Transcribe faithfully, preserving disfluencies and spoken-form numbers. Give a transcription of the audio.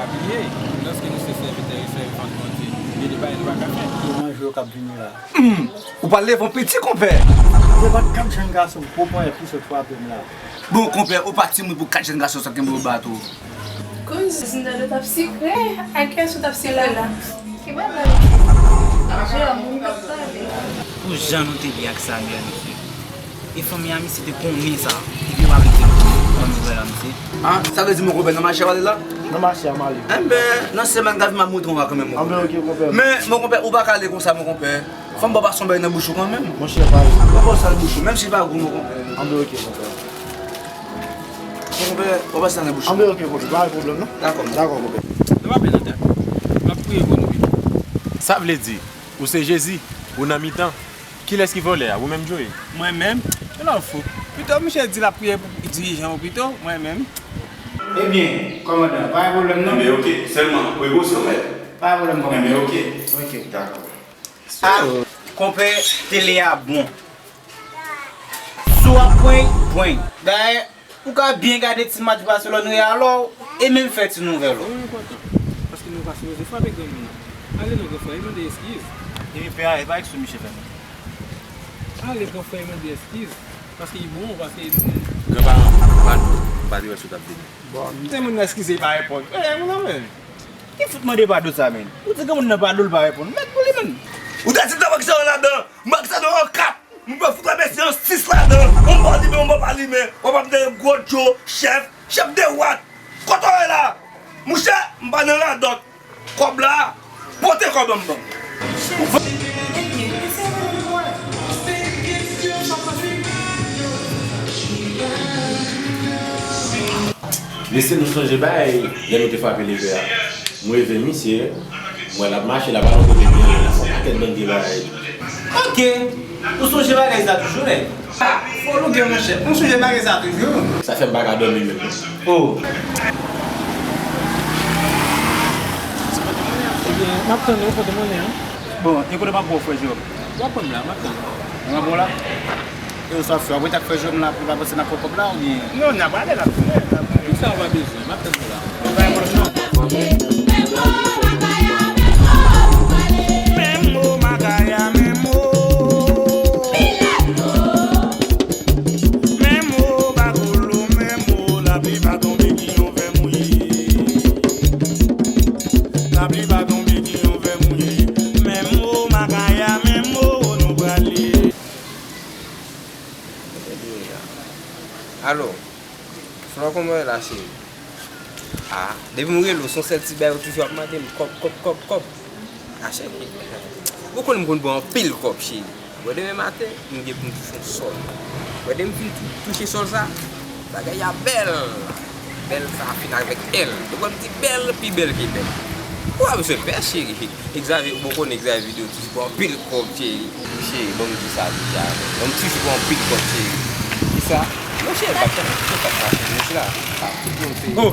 Abiye, lòske nou se sèvitè e sèvant Bondye, gen de bagay nou pa ka fè. Yo manje yo k ap vini la. Hmm, ou pral leve yon piti, konpè. Se pa t kat jèn gason gwo ponyèt ki sot frape m la. Bon, konpè, ou pa timoun pou kat jèn gason sa kenbe w bato. Kounye a, Zindado t ap sikre, ak kiyès ou t ap sikre la? Ki bagay? Jè a moun k ap pale. Pou jan nou te byen ak Samuel, mesye. E fanmi a misye te konnen sa. Epi yo pa vle di m ban nouvèl a misye. Ah, sa vle di mon konpè nan mache a w ale la? Nan mache a m ale. Enben, nan semèn k ap vin m ap montre w kanmenm, mon konpè. Anben, ok, konpè. Men, mon konpè, ou pa ka ale konsa, mon konpè. Fò m ba w pase yon bagay nan bouch ou kanmenm. Monchè, pa. Ou pa sa nan bouch ou, menm si l pa gou, mon konpè. Anben, ok, konpè. Mon konpè, ou pa sa nan bouch ou. Anben, ok, konpè. Pa gen pwoblèm, non. Dakò. Dakò, konpè. Nou pa pè nan tèt. M ap priye pou nou pito. Sa vle di, ou se Jezi, ou nan mitan. Kilès ki vòlè a? Ou menm, Joe? Mwen menm? Ou nan fou. Pito, misye di l ap priye pou dirijan yo pito, mwen menm. Ebyen, kòmandan, pa gen pwoblèm, non? Enben, ok. Sèlman, prekosyon, mèt. Pa gen pwoblèm, kòmandan. Enben, ok. Ok. Dakò. Ah, konpè, tele a bon. Si w ap prank, prank. Dayè, ou ka byen gade ti match Barcelone Real ou, e menm fè ti nouvèl ou. Wi, enpòtan. Paske nou pa sipoze frape granmoun nan. Ale non, granfrè, e mande eskiz. Epi pè a, e pa ekstra misye fè non. Ale, granfrè, e mande eskiz. Paske li bon, paske li bon. Granparan, pa nou, pa te wè si w t ap vini. Bon, m te moun nan eskize, li pa reponn. E, moun nan, men. Ki fout mande padon sa, men? Ou di granmoun nan padon, li pa reponn. Mèt pou li, men. Ou ta di m ta pran sa ladan. M pran sa nan an kat. M pral fout mesye an sis ladan. On bò limen, on bò pa limen. W ap ap de gwo djo, chèf, chèf de wat. Kote w ye la? Mouche, m pa nan radòt. Kòb la, pote kòb an ban m. Mesye, nou sonje bagay lè nou te frape leve a. M reve misye, m wè l ap mache, l ap al yon kote byen lwen, l ap fè yon pakèt bandi bagay. Ok, ou sonje bagay sa toujou, nèg? Ah, fò nou gen, monchè. Nou sonje bagay sa toujou. Sa fè m pa ka dòmi menm. Oh. Ebyen, m ap tann ou, pote monnen an. Bon, e kote m ap pran frè Jeròm? W ap pran m la, m ap tann ou. Ou ap pran la? E ou sa fè? Apre t ap fè jwèm la, pou pa panse n ap pran kòb la, oubyen? Non, n ap ale la, tounen, n ap ale. Tout sa ou pa bezwen, m ap tann ou la. Menm mo makaya, menm mo. Menm mo bagolo, menm mo lapli pa tonbe ki yon vè mouye. Lapli pa tonbe ki yon vè mouye. Menm mo makaya, menm mo nou prale. Alo, Flò, kòman w ye la, cheri? Ah, depi m rele w, se yon sèl ti bagay ou toujou ap mande m, kòb, kòb, kòb, kòb. Ah, cheri, ou konn m konn pran anpil kòb, cheri. Wè demen maten, m gen pou m touche yon sòl. Wè demen m fin tou-, touche sòl sa, bagay a bèl. Bèl sa fin avèk L. Ou konn m di bèl, pi bèl ke bèl. Ou pa bezwen pè, cheri. Xavier, bon, ou konnen Xavier Video toujou pran anpil kòb, cheri. Cheri, ban m di sa deja. Ban m toujou pran anpil kòb, cheri. Kisa? Monchè, m pa t konn sa k ap mache, monchè la. Ah, tout moun se. Oh!